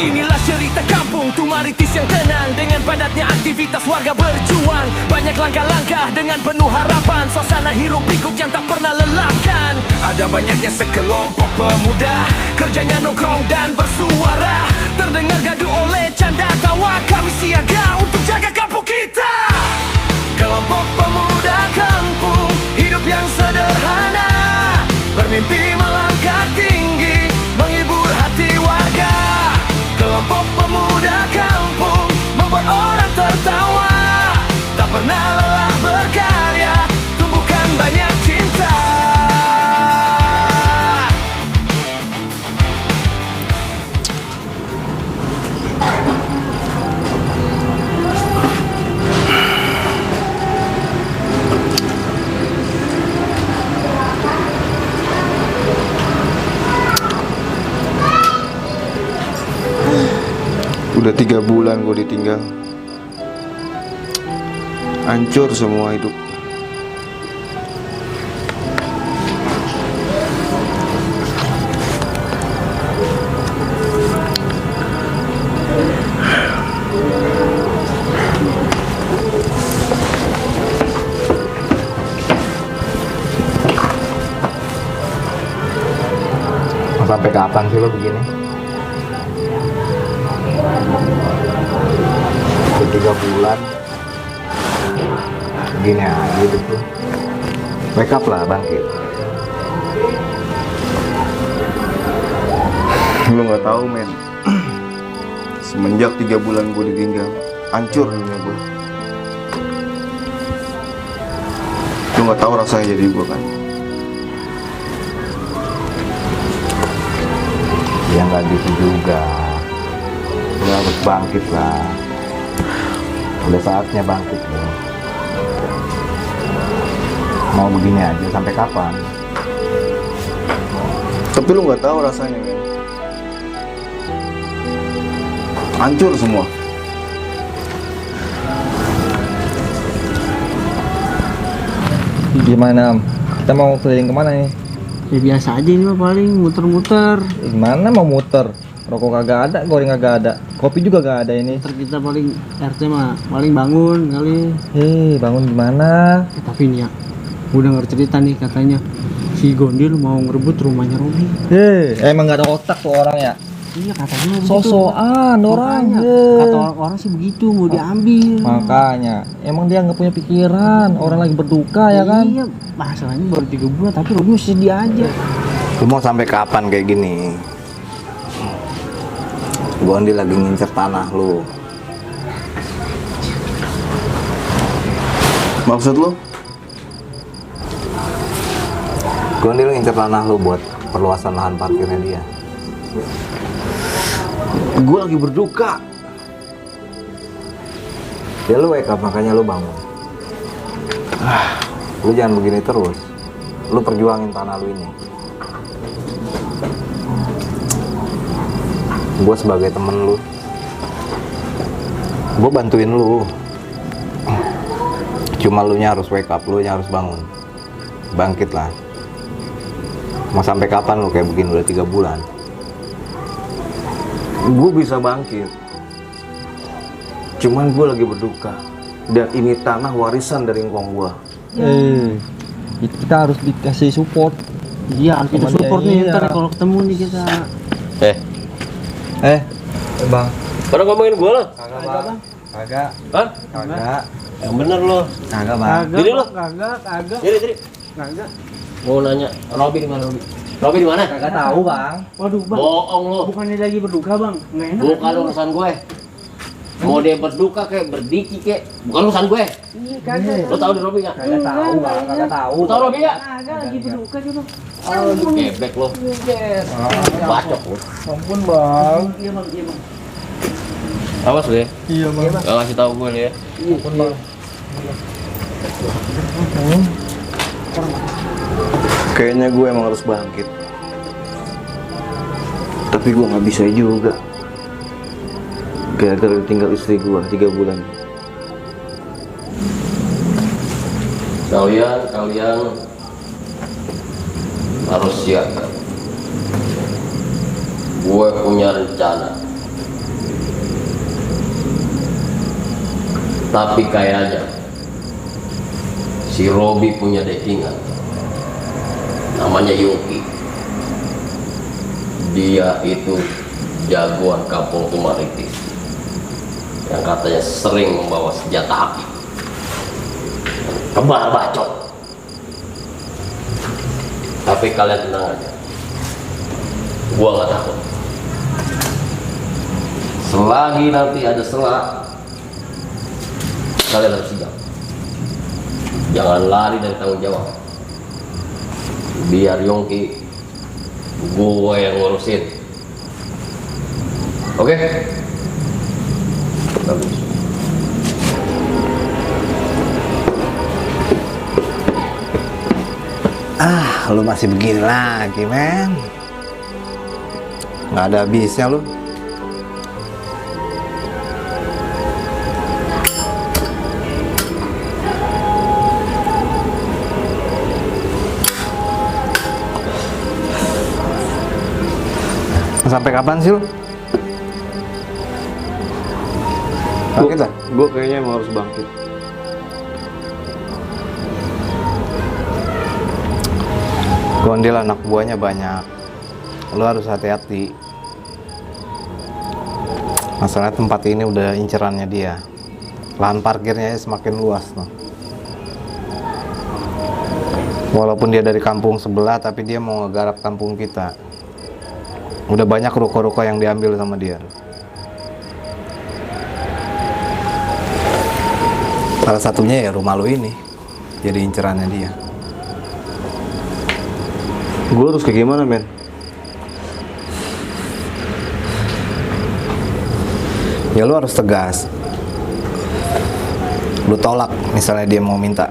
Inilah cerita kampung Tumaritis yang tenang, dengan padatnya aktivitas warga berjuang. Banyak langkah-langkah dengan penuh harapan, suasana hiruk pikuk yang tak pernah lelahkan. Ada banyaknya sekelompok pemuda, kerjanya nongkrong dan bersuara. Terdengar gaduh oleh canda tawa, kami siaga untuk jaga kampung kita. Kelompok pemuda kampung, hidup yang sederhana, bermimpi melangkah tinggi, menghibur hati warga. Kelompok pemuda kampung membuat orang tertawa, tak pernah lelah berkarya, tumbuhkan banyak cinta. Udah 3 bulan gue ditinggal, hancur semua hidup. Sampai kapan sih lo begini? Udah 3 bulan begini aja hidup lo. Wake up lah, bangkit. Lo nggak tahu men, semenjak 3 bulan gue ditinggal, hancur dunia gue. Lo nggak tahu rasanya jadi gue kan. Ya nggak gitu juga, lo harus bangkit lah. Udah saatnya bangkit lo. Mau begini aja sampai kapan? Tapi lo nggak tahu rasanya men, hancur semua. Gimana Am? Kita mau keliling kemana nih? Ya biasa aja ini mah, paling muter-muter. Gimana mau muter? Rokok kagak ada, goreng kagak ada, kopi juga gak ada ini. Ntar kita paling RT mah paling bangun kali. Bangun gimana? Tapi nih ya, udah denger cerita nih katanya si Gondil mau ngerebut rumahnya Robi. Emang gak ada otak tuh orang ya? Iya katanya begitu. So-soan orang. Kata orang-orang sih begitu, mau diambil. Makanya, emang dia nggak punya pikiran. Orang lagi berduka ya kan? Iya, masalahnya baru 3 bulan tapi Robi masih sedih aja. Lu mau sampai kapan kayak gini? Gondi lagi ngincer tanah lu. Maksud lo? Gondi lu ngincer tanah lu buat perluasan lahan parkirnya dia. Gue lagi berduka. Ya lu wake up, makanya lu bangun. Lu jangan begini terus. Lu perjuangin tanah lu ini. Gue sebagai temen lu, gue bantuin lu. Cuma lu nya harus wake up, lu nya harus bangun. Bangkit lah. Mau sampai kapan lu kayak begini? Udah 3 bulan. Gue bisa bangkit, cuman gue lagi berduka. Dan ini tanah warisan dari ngkong gue. Kita harus dikasih support. Iya, kita Temannya, support nih iya. ntar kalau ketemu nih kita. Bang. Pada ngomongin gue lo? Kagak bang. Kagak. Hah? Kagak. Yang bener lo. Kagak bang. Jadi lo? Kagak. Jadi. Kagak. Mau nanya, Robi di mana Robi? Robi di mana? Kagak tahu bang. Waduh, Bang. Bohong lo. Bukannya lagi berduka, Bang. Nggak enak. Bukan urusan gue. Mau dia berduka kayak berdiki kayak, bukan urusan gue. Iya, kagak. Lo tahu di Robi nggak? Kagak tahu bang. Kagak tahu. Lo tahu Robi nggak? Kagak lagi berduka coba. Oh, lu gebek lo. Bacok lo. Ampun bang. Iya, Bang. Iya, Bang. Awas lo ya. Iya bang. Gak ngasih tahu gue nih ya. Ampun bang. Kayaknya gue emang harus bangkit. Tapi gue nggak bisa juga. Gara-gara tinggal istri gue 3 bulan. Kalian harus siap. Gue punya rencana Tapi kayaknya si Robi punya dekingan, namanya Yogi. Dia itu jagoan kampung Tumaritis yang katanya sering membawa senjata api, kembar bacot. Tapi kalian tenang aja, gua nggak takut. Selagi nanti ada selah, kalian harus sigap. Jangan lari dari tanggung jawab. Biar Yongki gue yang ngurusin. Oke? Bagus. Lu masih begini lagi, men. Nggak ada habisnya lu. Sampai kapan sih lu? Bangkit lah? Gue kayaknya emang harus bangkit. Gondel anak buahnya banyak. Lu harus hati-hati. Masalahnya tempat ini udah incerannya dia. Lahan parkirnya semakin luas tuh. Walaupun dia dari kampung sebelah, tapi dia mau ngegarap kampung kita. Udah banyak ruko-ruko yang diambil sama dia. Salah satunya ya rumah lu ini. Jadi incerannya dia. Gue harus kayak gimana, men? Ya lu harus tegas. Lu tolak misalnya dia mau minta.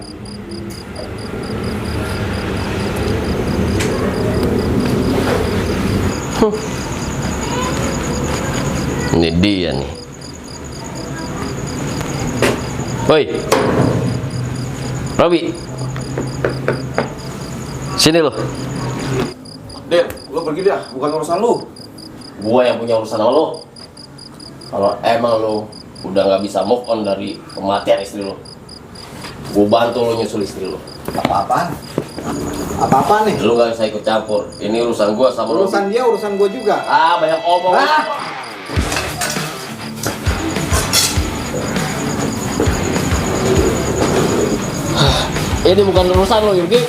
Ini dia nih. Woi, Robi, sini lo. Del, lu pergi dah, bukan urusan lu. Gua yang punya urusan sama lo. Kalau emang lo udah nggak bisa move on dari kematian istri lo, gua bantu lo nyusul istri lo. Apa-apaan? Apa-apaan nih? Lo nggak bisa ikut campur. Ini urusan gua sama lo. Urusan dia, urusan gua juga. Banyak omong. Ini bukan urusan lo, Yogi.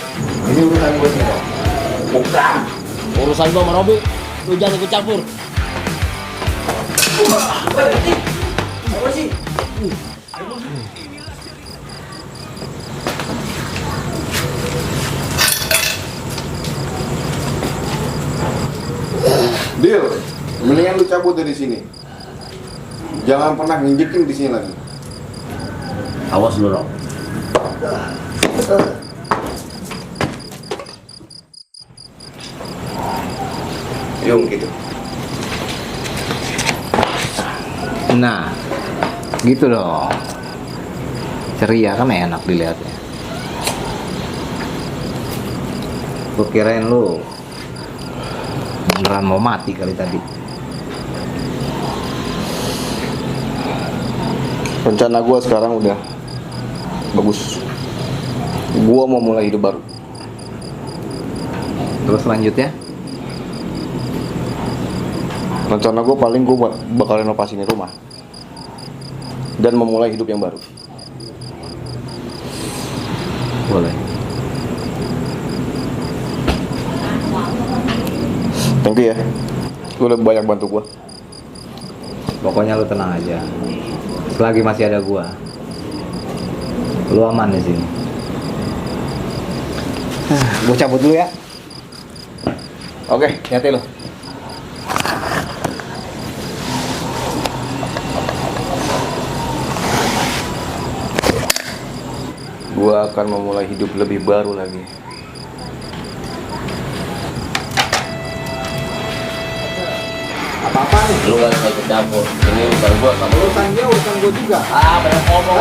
Ini urusan gua sih. Bukan. Urusan gua sama Robi. Lu jangan ikut campur. Deal, mendingan lu cabut dari sini. Jangan pernah nginjekin di sini lagi. Awas lu, Rob. Yung gitu. Nah, gitu dong. Ceria kan enak dilihatnya. Gua kirain lu beneran mau mati kali tadi. Rencana gue sekarang udah bagus. Gue mau mulai hidup baru. Terus selanjutnya? Rencana gue paling gue bakal renovasi ini rumah dan memulai hidup yang baru. Boleh. Thank you ya. Lu udah banyak bantu gue. Pokoknya lu tenang aja. Selagi masih ada gua, lu aman di sini. Gua cabut dulu ya. Oke, Hati-hati lu. gue akan memulai hidup lebih baru lagi. Apa-apa nih? Lu gak bisa ikut campur. Ini urusan gua sama lu. Urusan dia, urusan gua juga. Banyak omong.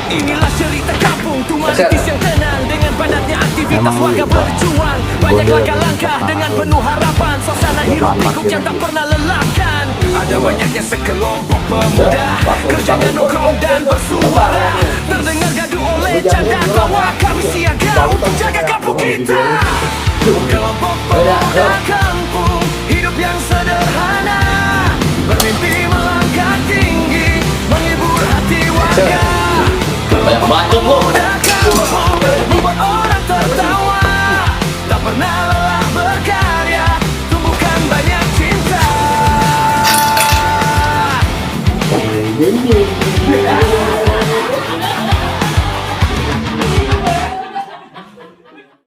Inilah cerita kampung Tumaritis yang tenang dengan padatnya aktivitas Emang warga lupa. berjuang. Banyak Gondel langkah-langkah tetap dengan tahu. penuh harapan. Suasana Tetap hiruk pikuk parkir yang tak gitu. pernah lelahkan. Ada banyaknya sekelompok pemuda kerjanya nongkrong dan bersuara. Terdengar gaduh oleh canda tawa. Kami siaga untuk jaga kampung kita. Kelompok pemuda kampung, hidup yang sederhana, bermimpi melangkah tinggi, menghibur hati warga. Banyak bacot lo. Pemuda kampung, membuat orang tertawa. Tak pernah lelah berkarya, tumbuhkan banyak cinta.